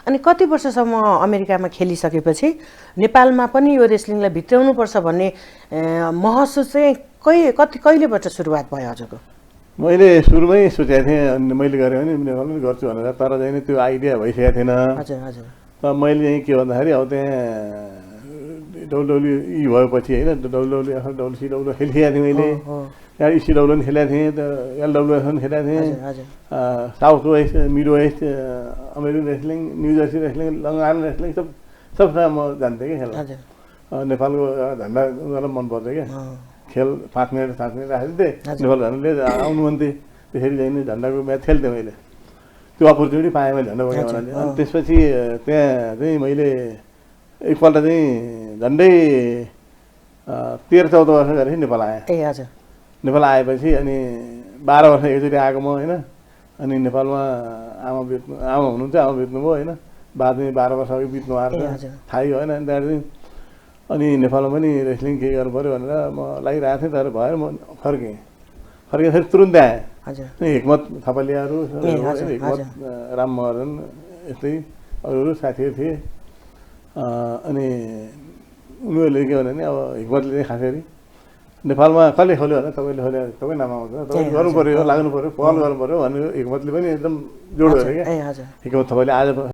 अनि कति वर्षसम्म अमेरिकामा खेलिसकेपछि नेपालमा पनि यो रेस्लिङलाई भित्राउनुपर्छ भन्ने महसुस चाहिँ कहिलेबाट सुरुवात भयो हजुरको? मैले सुरुमै सोचेको थिएँ अनि मैले गरेँ भने नेपालमा पनि गर्छु भनेर, तर चाहिँ त्यो आइडिया भइसकेको थिएन। हजुर हजुर। तर मैले चाहिँ के भन्दाखेरि अब त्यहाँ डब्लुडब्लुई भएपछि होइन, डब्लुसिडब्लु खेलिसकेको थिएँ मैले, यहाँ इसिडब्लु पनि खेलेको थिएँ, एलडब्लुएफ पनि खेलेको थिएँ, south west, mid west, American wrestling, New Jersey wrestling, Long Island wrestling सबसँग म जान्थेँ कि खेल्न। नेपालको झन्डा उनीहरूलाई मनपर्छ क्या, खेल 5 मिनट राखेको थिएँ, नेपाल झन्डाले आउनु भन्थे, त्यसरी चाहिँ झन्डाको म्याच खेल्थेँ मैले। त्यो अपर्च्युनिटी पाएँ मैले झन्डा बोकेको हुनाले। अनि त्यसपछि त्यहाँ चाहिँ मैले एकपल्ट चाहिँ झन्डै 13-14 वर्ष गरेपछि नेपाल आएँ। ए हजुर। नेपाल आएपछि अनि 12 वर्ष एकचोटि आएको म होइन। अनि नेपालमा आमा हुनुहुन्छ, आमा बित्नुभयो होइन, बा चाहिँ 12 वर्ष अघि बित्नु भएको छ, थाहै होइन। अनि त्यहाँदेखि अनि नेपालमा पनि रेस्लिङ के गर्नु पऱ्यो भनेर म लागिरहेको थिएँ, तर भएर म फर्केँ तुरुन्तै आएँ। हिक्मत थपलियाहरू, हिक्मत राम महर्जन, यस्तै अरू साथीहरू थिए। अनि उनीहरूले के भने अब हिक्मतले चाहिँ खास गरी नेपालमा कसले खोल्यो भने तपाईँले खोल्यो, तपाईँ नाम आउँछ, तपाईँ गर्नु पऱ्यो, लाग्नु पऱ्यो, पहल गर्नु पऱ्यो भनेर हिक्मतले पनि एकदम जोड गऱ्यो क्या। हिक्मत थपलिया आज